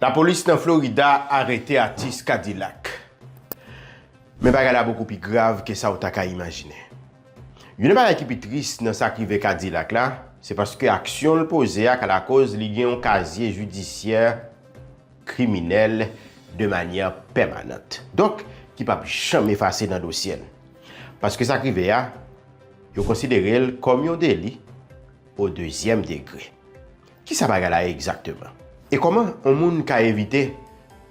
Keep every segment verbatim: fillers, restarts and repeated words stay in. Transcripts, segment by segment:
Lapolis nan Florida arete atis Kadilak. Men bagay la bokou pi grav ke sa w ta ka imajine. Youn nan bagay ki pi tris nan sa k rive Kadilak la, se paske aksyon l poze a ka lakoz li gen yon kazye jidisyè kriminèl de manyè pèmanant. Donk, ki p ap janm efase nan dosye l. Paske sa k rive a, yo konsidere l kòm yon deli o dezyèm degre. Kisa bagay la ye egzakteman? E kòman yon moun ka evite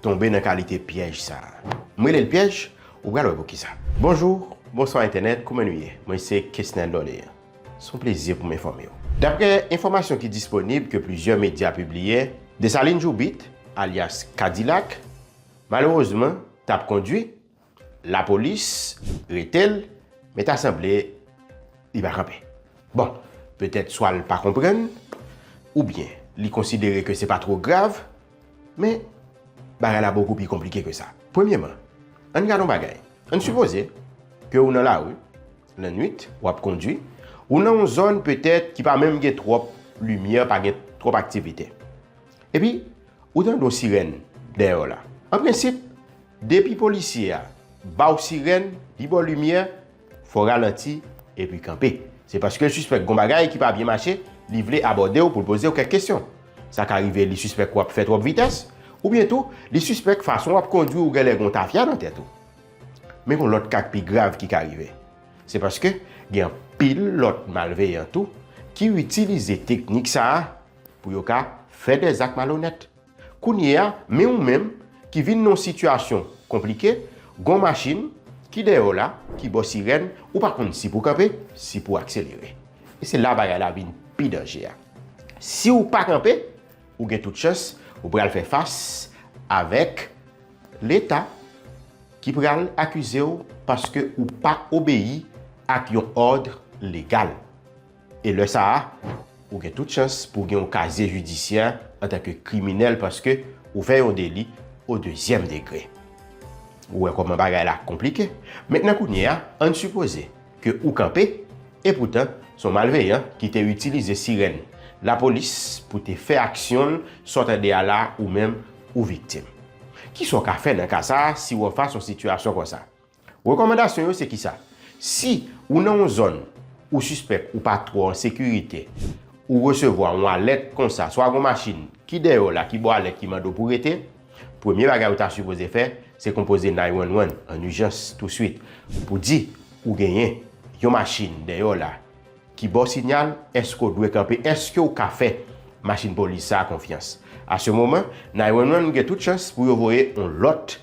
tonbe nan kalite pyèj sa a? M rele l pyèj, ou pral wè poukisa. Bonjou, bonswa entènèt, kouman nou ye? Mwen se Kesnel Dorlean. Se yon plezi pou m enfòme w. Daprè enfòmasyon ki disponib ke plizyè medya pibliye, Desalin Joubit, alyas Kadilak, malerezman, t ap kondwi, lapolis rete l, men ta sanble li pa kanpe. Bon, petèt swa l pa konprann, oubyen li konsidere ke se pa twò grav, men bagay la bokou pi konplike ke sa. Premyeman, ann gade yon bagay. Ann sipoze ke ou nan lari, lannwit, w ap kondwi, ou nan yon zòn petèt ki pa menm gen twòp limyè, pa gen twòp aktivite. Epi, ou tande yon sirèn dèyè w la. An prensip, depi polisye a ba w sirèn, li ba w limyè, fò w ralanti epi kanpe. Se paske l sispèk gon bagay ki pa byen mache, li vle abòde w pou l poze w kèk kesyon. Sa ka rive li sispèk w ap fè twòp vitès, oubyen tou, li sispèk fason w ap kondwi ou genlè gon tafya nan tèt ou. Men gon lòt ka k pi grav ki ka rive. Se paske gen anpil lòt malveyan tou ki itilize teknik sa a pou yo ka fè dè zak malonèt. Kounye a, men ou menm ki vin nan yon sitiyasyon konplike, gon machin ki dèyè w la, ki ba w sirèn, ou pa konn si pou kanpe, si pou akselere. E se la bagay la vin pi danje a. Si w pa kanpe, ou gen tout chans, ou pral fè fas avèk Leta ki pral akize w paske ou pa obeyi ak yon òd legal. E lè sa a, ou gen tout chans pou w gen yon kazye jidisyè antanke kriminèl paske ou fè yon deli o dezyèm degre. Ou wè kòman bagay la konplike. Mentnan kounye a, ann sipoze ke ou kanpe, epoutan, se yon malveyan ki te itilize sirèn lapolis pou te fè aksyon l, sa w tande a la, ou menm, ou viktim. Kisa w ka fè nan ka sa a si w anfas yon sitiyasyon konsa? Rekòmandasyon yo se kisa? Si ou nan yon zòn ou sispèk ou pa twò an sekirite, ou resevwa yon alèt konsa, swa gon machin ki dèyè w la ki ba w alèt ki mande w pou rete, premye bagay ou ta sipoze fè, se konpoze nine one one an ijans touswit pou di ou genyen yon machin dèyè w la ki ba w sinyal, èske w dwe kanpe, èske w ka fè machin polis sa a konfyans. A se moman, nine one one gen tout chans pou yo voye yon lòt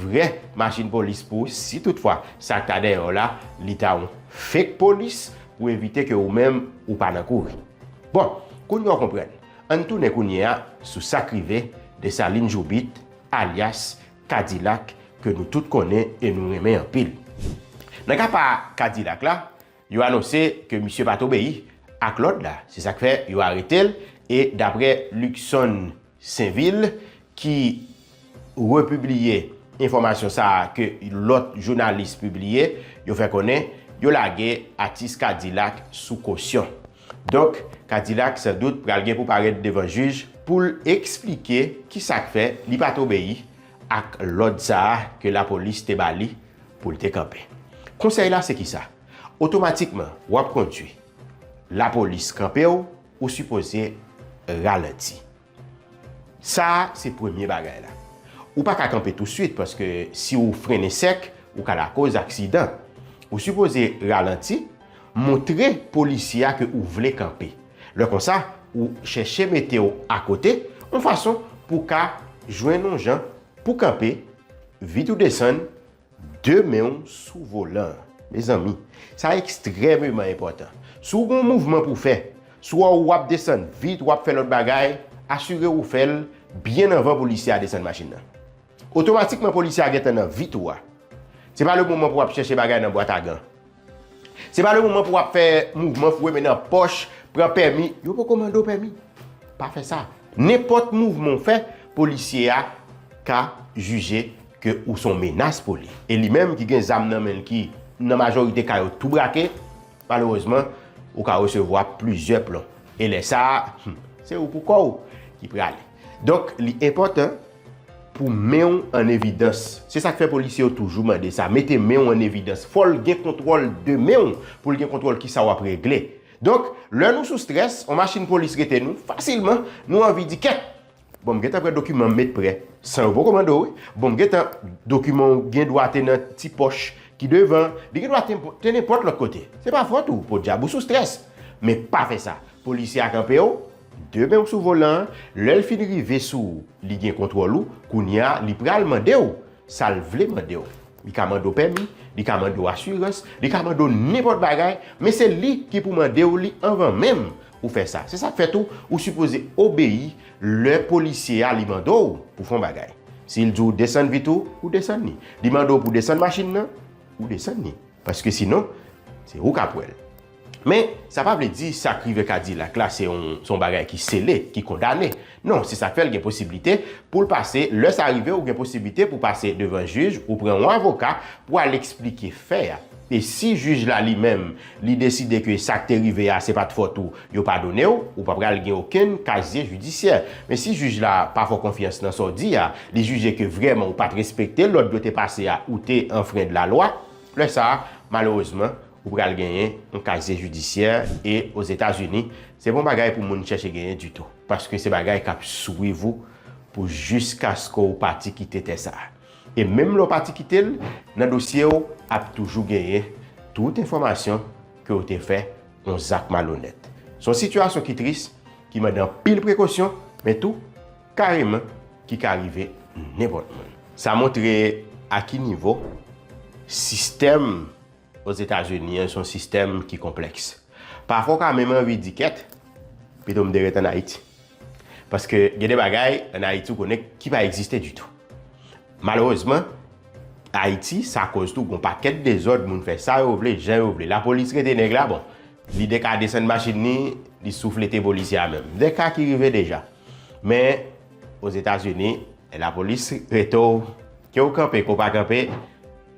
vrè machin polis pou ou, si toutfwa sa k ta dèyè w la, li ta yon fake polis pou evite ke ou menm ou pa nan kouri. Bon, kounye a w konprann. Ann tounen kounye a sou sa k rive Desalin Joubit, alyas Kadilak, ke nou tout konnen e nou renmen anpil. Nan ka pa Kadilak la, yo anonse ke misye pa t obeyi ak lòd la. Se sa k fè yo arete l e daprè Luckson Sainvil ki repibliye enfòmasyon sa a ke lòt jounalis pibliye, yo fè konnen yo lage atis Kadilak sou kosyon. Donk, Kadilak sandout pral gen pou parèt devan jij pou l eksplike kisa k fè li pa t obeyi ak lòd sa a ke lapolis te ba li pou l te kanpe. Konsèy la se kisa? Otomatikman, w ap kondwi. Lapolis kanpe w, ou sipoze ralanti. Sa a se premye bagay la. Ou pa ka kanpe touswit paske si w frennen sèk, ou ka lakoz aksidan. Ou sipoze ralanti, montre polisye a ke ou vle kanpe. Lè konsa, ou chèche mete w akote, yon fason pou w ka jwenn yon jan pou kanpe, vit ou desann, de men w sou volan an. Mezanmi, sa ekstrèmeman enpòtan. Si w gen yon mouvman pou w fè, si w wè w ap desann vit, w ap fè lòt bagay, asire w fè l byen anvan polisye a desann machin nan. Otomatikman, polisye a gentan nan vit ou a. Se pa le moman pou w ap chèche bagay nan bwat a gan. Se pa le moman pou w ap fè mouvman foure men nan pòch, pran pèmi. Yo poko mande w pèmi. Pa fè sa. Nenpòt mouvman w fè, polisye a ka jije ke ou se yon menas pou li. E li menm ki gen zam nan men l ki, nan majorite ka yo, tou brake, malerezman, ou ka resevwa plizyè plon. E lè sa a, hmm, se ou pou kò w ki prale. Donk, li enpòtan pou men w an evidans. Se sa k fè polisye yo toujou mande sa. Mete men w an evidans. Fò l gen kontwòl de men w pou l gen kontwòl kisa w ap regle. Donk, lè nou sou strès, yon machin polis rete nou, fasilman, nou anvi di, kèt! Bon, m gentan pran dokiman m met prè, san yo poko mande w, wi. Bon, m gentan, dokiman w gen dwa te nan ti pòch ki devan, li gen dwa te, te nenpòt lòt kote. Se pa fòt ou, podyab, ou sou strès. Men pa fè sa. Polisye a kanpe w, de men w sou volan an, lè l fin rive sou ou, li gen kontwòl ou, kounye a, li pral mande w sa l vle mande w. Li ka mande w pèmi, li ka mande w asirans, li ka mande w nenpòt bagay, men se li ki pou mande w li anvan menm ou fè sa. Se sa k fè tou, ou sipoze obeyi lè polisye a li mande w pou fè yon bagay. Si l di w desann vit ou, ou desann li. Li mande w pou desann machin nan, ou desann li. Paske sinon, se ou k ap wè l. Men, sa pa vle di sa k rive Kadilak la, se yon, se yon bagay ki sele, ki kondane. Non, se sa k fè l gen posiblite pou l pase, lè sa rive, ou gen posiblite pou pase devan jij, ou pran yon avoka pou al eksplike fè a. E si jij la li menm, li deside ke sa k te rive a, se pa t fòt ou, yo padone w, ou pa pral gen okenn kazye jidisyè. Men si jij la pa fè w konfyans nan sa w di a, li jije ke vrèman ou pa t respekte lòd yo te pase a, ou te anfrenn lalwa, lè sa a, malerezman, ou pral genyen yon kazye jidisyè e Ozetazini, se pa yon bagay pou moun chèche genyen ditou. Paske se bagay k ap swiv ou pou jiskaske w pati kite tè sa a. E menm lè w pati kite l, nan dosye w ap toujou genyen tout enfòmasyon ke w te fè yon zak malonèt. Se yon sitiyasyon ki tris, ki mande anpil prekosyon, men tou, kareman, ki ka rive nenpòt moun. Sa montre a ki nivo sistèm Ozetazini an se yon sistèm ki konplèks. Pafwa w ka menm anvi di kèt, pito m te ret ann Ayiti. Paske gen de bagay ann Ayiti ou konnen ki pa egziste ditou. Malerezman, Ayiti, sa koz tou gon pakèt dezòd, moun fè sa yo vle, jan yo vle. Lapolis rete nèg la, bon, li deka desann machin li, li souflete polisye a menm. De ka ki rive deja. Men, Ozetazini, lapolis rete w, ke w kanpe, ke w pa kanpe,